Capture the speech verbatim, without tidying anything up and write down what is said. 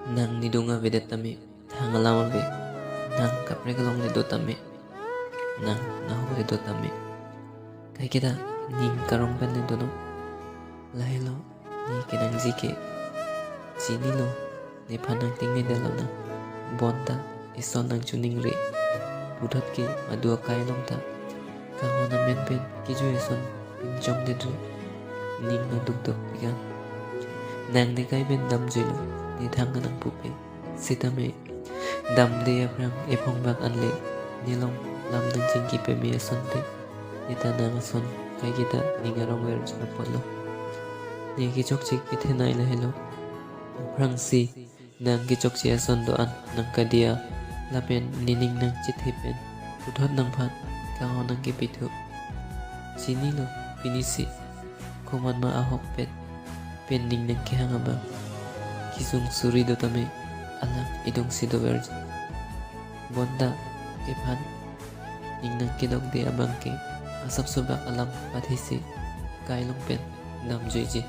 Nang nidung avedet tame, thang alam ave. Nang kaprek along le do tame, nang nahok le do tame. Kaiketa ning karong pen le donon. Lahelo ne kenangji ke. Chinilo, nephan nangtingnedetlo nang. Bonta ison nangchiningri. Puthot ke adu akai along ta kanghon amen pen kejui ason pinchongdetri. Ning nangdukduk pikan. Nang ne kai pen damjuilo, ne thang kanang pupe. Sitame damde aphrang ephongbak anle, nelong lam nangchingki peme asonte, neta nang ason kaiketa ning arong ver apotlo. Ne kechokche kethenei lahelo. Aphrangsi nang kechokche ason do-an nang kadiya, lapen nening nangchethe pen puthot nangphan kanghon nangkepithu. Chinilo, pinisi komatma ahokpet pen ning nangkehang abang kesung suri do tame, alang idungsi doverji. Bonta kephan ning nangkedokde abang ke asapsobak alam pathisi kai along pen damjuiji.